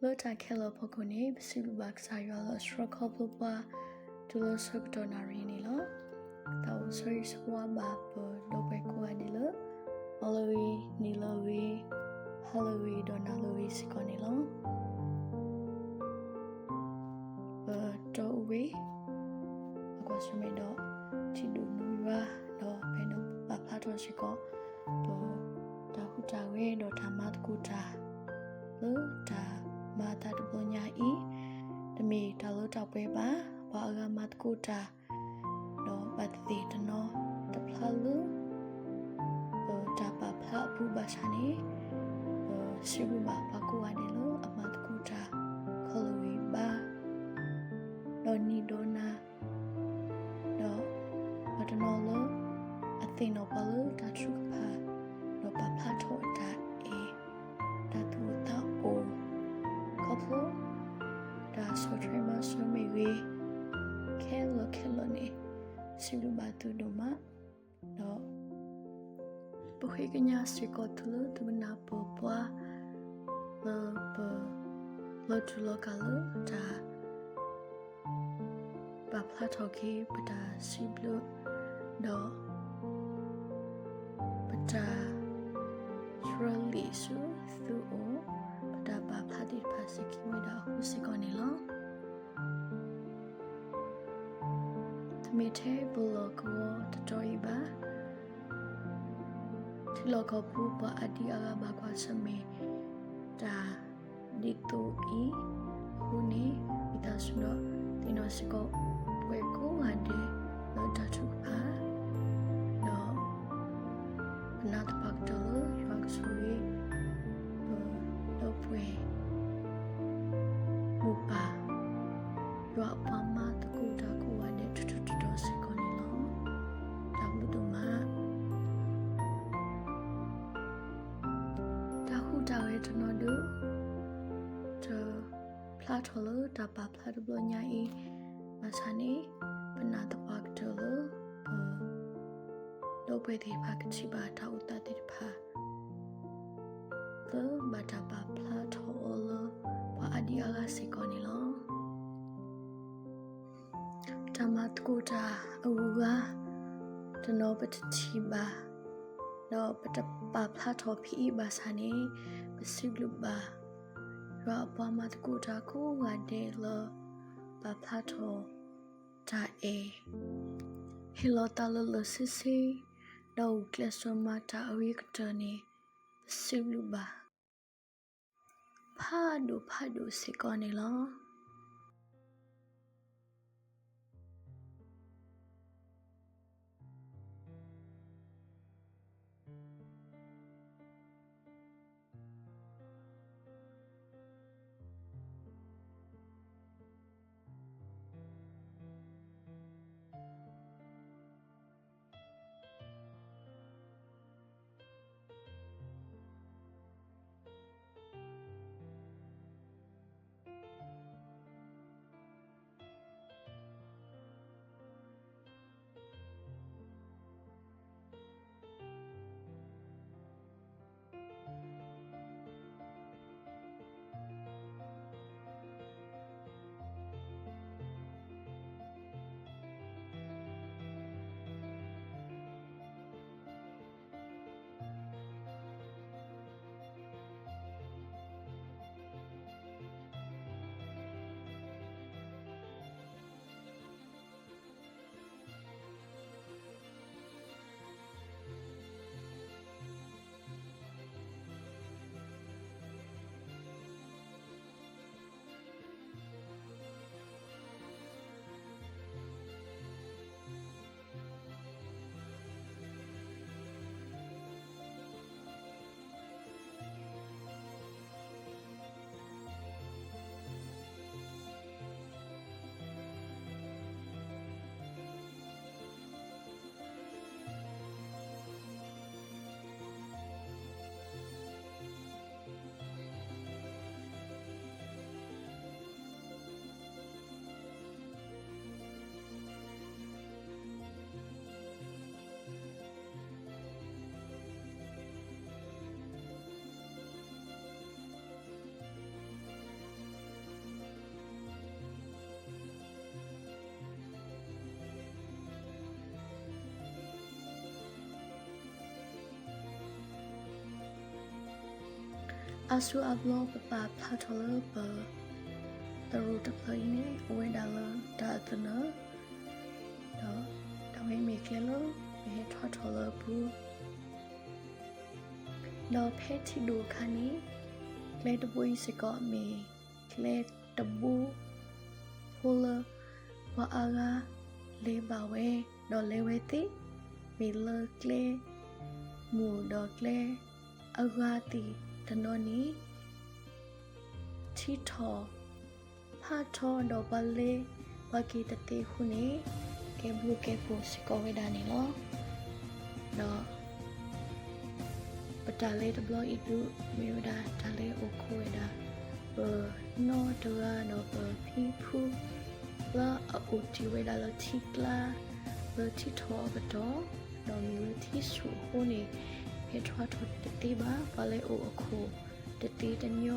လၢတၢ်ခဲလၢာ်အဖီခိၣ်န့ၣ် ပစံးဘျုးဘၣ်ကစၢ်ယွၤလၢအဆှၢခီဖျိပှၤ တုၤလၢဆၢကတီၢ်နၣ်ရံၣ်အံၤန့ၣ်လီၤ. တၢ်အိၣ်ဆိၣ်ဂ့ၤဆိၣ်ဝါဘၣ်ပဒီပုၢ်ဝဲၢ်ကိးဂၤဒဲးလၢ မၤလၢဂ့ၤ, နံၤလၢဂ့ၤ, ဟါလၢဂ့ၤ ဒီးနၤလၢဂ့ၤစ့ၢ်ကီးန့ၣ်လီၤ. ပတအိၣ်ဝဲ အကွၢ်ဆၢၣ်မဲာ်ဒီး ထံဒိၣ်နွံဘါ, ဒီးပအဲၣ်ဒိးပာ်ဖျါထီၣ်စ့ၢ်ကီး ပတၢ်ဟူးတၢ်ဂဲၤဒီးတၢ်မၤသကိးတၢ် လၢတၢ်မၤအသးတဘျီညါအံၤ, တမ့ၢ်တၢ်လၢတၢ်ပှဲၤဘၣ်. ပှၤအါဂၤမၤသကိးတၢ် ဒီးဘၣ်သ့ၣ်သ့ၣ်တနီၤတဖျါလၢ ပတၢ်ပာ်ဖျါအပူၤဘၣ်ဆၣ်န့ၣ်, ပစံးဘျုးဘၣ်ပှၤကိးဂၤဒဲးလၢအမၤသကိးတၢ် ခီလီၤဝံၤဘါ ဒီးနံၤဒီးနၤ, ဒီးပှၤတနီၤလၢအသ့ၣ်နီၣ်ပှၤလၢတၢ်ထုကဖၣ်, ဒီးပာ်ဖျါထီၣ်အတၢ်အဲၣ်, တၢ်သူၣ်အိၣ်သးအိၣ်, ခီဖျိတၢ်ဆီၣ်ထွဲမၤစၢၤမ့ၢ်ဂ့ၤ, ခဲလၢာ်ခဲလၢာ်န့ၣ် စံးဘျုးဘၣ်သုဒိၣ်မး, ဒီး ပဃ့ကညးစ့ၢ်ကီးသုလၢသုကနၢ်ပၢၢ်ပှၤ လၢပ လီၤတူာ်လီၤကာ်လၢတၢ် ပာ်ဖျါထီၣ်က့ၤပတၢ်စံးဘျုး, ဒီး ပတၢ် ရလံာ်ဆူသုအိၣ်, ပတၢ်ပာ်ဖျါသ့ၣ်တဖၣ်စ့ၢ်ကီးဝဲဒၣ်အဃိစ့ၢ်ကီးန့ၣ်လီၤ. တမ့ၢ်ထဲပလီၢ်ကဝီၤတတီၤအံၤဘၣ်, ထံလီၢ်ကီၢ်ပူၤပှၤအါဒံအါဂၤဘၣ်ကွၢ်ဆၢၣ်မဲာ်တၢ်ဒ်သိးအံၤအဃိန့ၣ်, ဝံသးစူၤဒီးသ့ၣ်နီၣ်စ့ၢ်ကီး ပဝဲကိးဂၤဒဲးလၢတၢ်ထုကဖၣ်, ဒီး ပနာ်သပှၢ်ကတၢၢ်လၢယွၤကဆိၣ်ဂ့ၤ ပဒီပုၢ်ဝဲၢ် မိၢ်ပၢ်, ယွၤအပှၤမၤသကိးတၢ်ကိးဂၤဒဲး ထူးထူးတီၤတီၤစ့ၢ်ကီးန့ၣ်လီၤ. တၢ်ဘျုးဒိၣ်မး. တၢ်ဟူးတၢ်ဂဲၤတနီၤဒုး တဖျါထီၣ်လၢတၢ်ပာ်ဖျါတဘျီညါအံၤ, ဘၣ်ဆၣ်န့ၣ် ပနာ်သပှၢ်ကတၢၢ်လၢ ပဒီပုၢ်ဝဲၢ်သ့ၣ်တဖၣ်ကထံၣ်ဘၣ်တၢ်အိၣ်သးသ့ၣ်တဖၣ် လၢဘၣ်တၢ်ပာ်ဖျါထီၣ်အီၤလၢပှၤအါဒံအါဂၤစ့ၢ်ကီးန့ၣ်လီၤ. တၢ်မၤသကိးတၢ်အဂုၤအဂၤ တနီၤပတထံၣ်ဘၣ်, ဒီးပတပာ်ဖျါထီၣ်ဖဲအံၤဘၣ်ဆၣ်န့ၣ်, ပစံးဘျုးဘၣ် ယွၤအပှၤမၤသကိးတၢ်ကိးဂၤဒဲးလၢ ပာ်ဖျါထီၣ်တၢ်အဲၣ်, ဟ့ၣ်လီၤသးလၢလၢာ်ဆ့ဆ့, ဒီးဂုာ်ကျဲးစၢးမၤတၢ်အဂ့ၤကတၢၢ်န့ၣ် ပစံးဘျုးဘၣ် ဖးဒိၣ်ဖးဒိၣ်စ့ၢ်ကီးန့ၣ်လီၤ. အါစုအါဘျီပပာ်ဖျါထီၣ်လၢပ သရိာ်တဖျၢၣ်အံၤန့ၣ် အိၣ်ဝဲဒၣ်လၢတၢ်အသနၢၣ်, ဒီးတၢ်ဝဲမ့ၢ်ကျဲလၢ ပဟဲထီၣ်ထီၣ်လၢအပူၤ, ဒီးဖဲထံၣ်ဒိၣ်အခါန့ၣ် ကျဲတဘိအံၤစ့ၢ်ကီးမ့ၢ်ကျဲတဘိ ဖိလၢ ပှၤအါဂၤလဲၤဘၣ်ဝဲ ဒီးလဲၤဝဲသ့, မ့ၢ်လၢကျဲမုၢ်ဒီးကျဲအဂၤသ့ၣ်တနီၤန့ၣ် ထံထီၣ်ဖးထီဒီးပှၤလဲၤပှၤက့ၤတသ့အဃိန့ၣ် ကဲဘျုးကဲဖှိၣ်စ့ၢ်ကီးဝဲဒၣ်န့ၣ်လီၤ. ဒီး ပတၢ်လဲၤတဘျီအံၤဒုး မ့ၢ်ဝဲဒၣ်တၢ်လဲၤအိၣ်ခိးဝဲဒၣ် ပနီၢ်တဂၤဒီးပဖံဖု လၢအအိၣ်တ့ၢ်ဝဲဒၣ်လၢထံကျါ လၢထံထီၣ်အကတီၢ်, ဒီးမ့ၢ်လၢထံဆူၣ်အဃိန့ၣ် ဟဲထီၣ်ထီၣ်တသ့ဘၣ်, ပှၤလဲၤအိၣ်အခိၣ်တသ့တညီ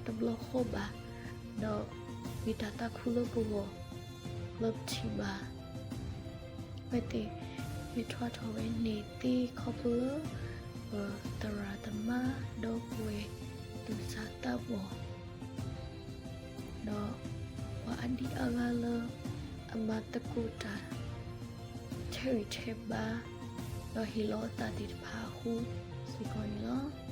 တဘျီဃီဘၣ်, ဒီးမ့ၢ်တၢ်သးခုလၢပဂီၢ် လၢပထံၣ်ဘၣ် အဝဲသ့ၣ် ဟဲထီၣ်ထီၣ်ဝဲန့ၣ်သ့ခီဖျိလၢ ပသရၣ်သမါဒီပုၢ်ဝဲၢ်သူၣ်စၢ်သးဘီၣ် ဒီးပှၤအဒံးအါဂၤလၢ အမၤသကိးတၢ် ထဲးဂံၢ်ထဲးဘါ ဒီးဟ့ၣ်လီၤအသးသ့ၣ်တဖၣ်အဃိစ့ၢ်ကီးန့ၣ်လီၤ.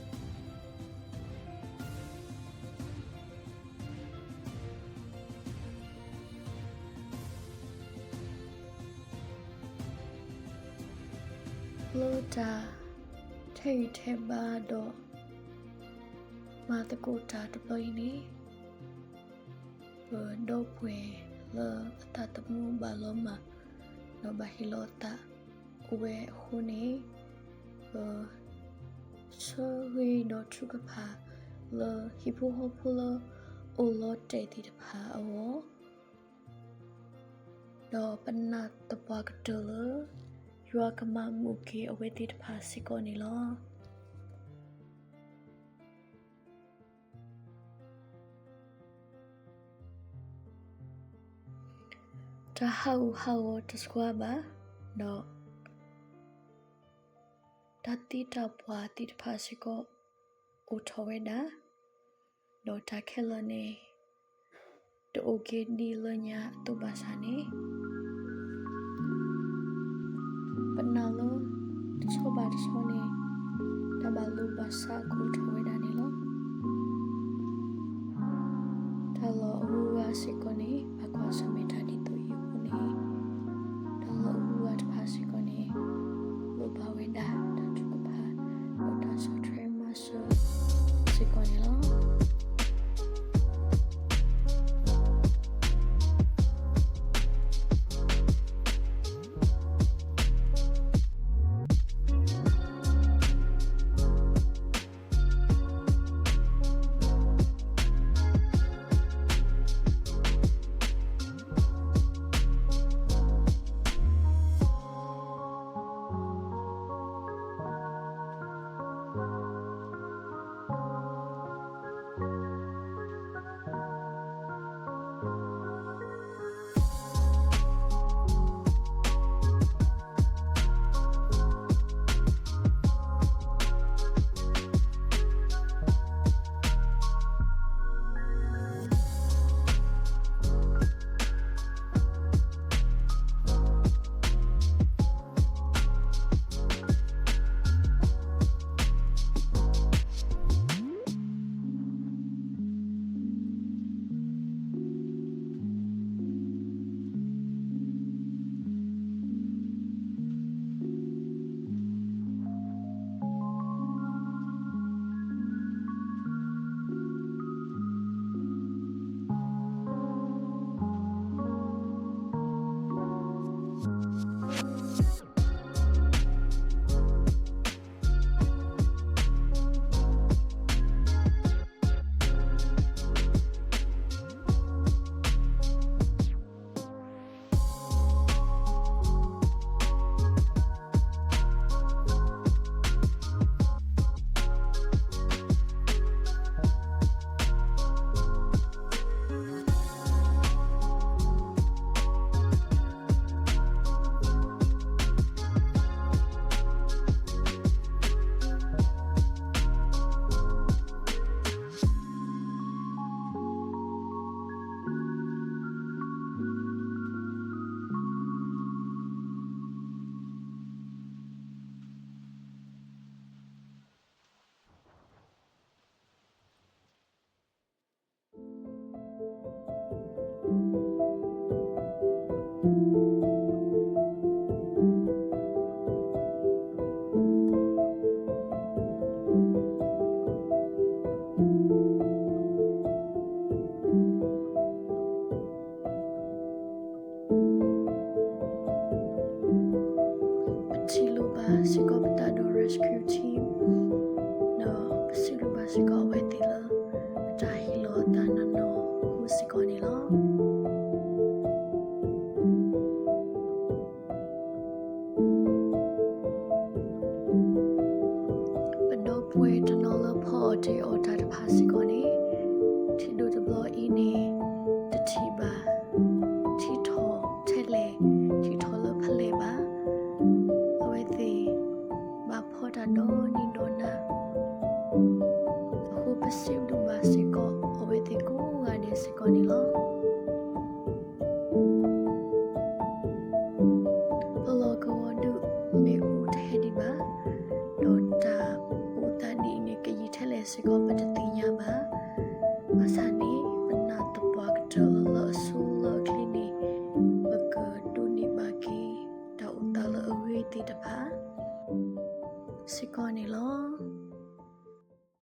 လၢတၢ်ထဲးဂံၢ်ထဲးဘါဒီး မၤသကိးတၢ်တဘျီအံၤန့ၣ် ပဒီပုၢ်ဝဲၢ်လၢအသးသမူဘၣ်လီၤမၢ် ဒီးဘၣ်ဟ့ၣ်လီၤအသးအိၣ်ဝဲအဃိန့ၣ် ပဆၢဂ့ၤဒီးထုကဖၣ်လၢဟံၣ်ဖိဃီဖိလၢအိၣ်လီၤတဲာ်သ့ၣ်တဖၣ်အဂီၢ် ဒီးပနာ်သပှၢ်ကတၢၢ်လၢ ယွၤကမၤမုာ်က့ၤအဝဲသ့ၣ်တဖၣ်စ့ၢ်ကီးန့ၣ်လီၤ. တၢ်ဟးဂူာ်ဟးဂီၤတစှၤဘၣ်, ဒီး တၢ်သံတၢ်ပှၢ်သ့ၣ်တဖၣ်စ့ၢ်ကီး အိၣ်ထီၣ်ဝဲဒၣ်, ဒီးတၢ်ခဲလၢာ်န့ၣ် တအိၣ်က့ၤဒ်လၢညါအသိးဘၣ်ဆၣ်န့ၣ် ပနာ်လၢ တဆီဘၣ်တဆီန့ၣ် တၢ်ဘၣ်လိာ်ဘၣ်စးကအိၣ်ထီၣ်ဝဲဒၣ်န့ၣ်လီၤ. တၢ်လီၢ်အဂုၤအဂၤစ့ၢ်ကီးန့ၣ် ဘၣ်ကွၢ်ဆၢၣ်မဲာ်တၢ်ဒ်သိးအံၤအဃိန့ၣ် တၢ်လီၢ်အဂုၤအဂၤတဖၣ်စ့ၢ်ကီးန့ၣ် လိၣ်ဘၣ်ဝဲဒၣ်တၢ်ထုကဖၣ် ဒီးတၢ်ဆီၣ်ထွဲမၤစၢၤစ့ၢ်ကီးန့ၣ်လီၤ. တၢ်တဖၣ်စ့ၢ်ကီးန့ၣ်, ထံဒိၣ်တဘျီအံၤန့ၣ် တထံၣ်ဘၣ် ထံထီၣ်ထဲလဲၣ်, ထံထီၣ်လၢဖဲလဲၣ်ဘၣ်. အဝဲသ့ၣ်ဘၣ်ဖီတၢ်ဒီနံၤဒီနၤ, အဃိပစံးဘျုးဘၣ်စ့ၢ်ကီး အဝဲသ့ၣ်ကိးဂၤဒဲးစ့ၢ်ကီးန့ၣ်လီၤ. ပလီၢ်ကဝီၤဒုး မ့ၣ်အူတဟဲဒံးဘၣ်, ဒီးတၢ်အိၣ်သးဒ်အံၤန့ၣ် ကယံာ်ထဲလဲၣ်စ့ၢ်ကီး ပတသ့ၣ်ညါဘၣ်. ဘၣ်ဆၣ်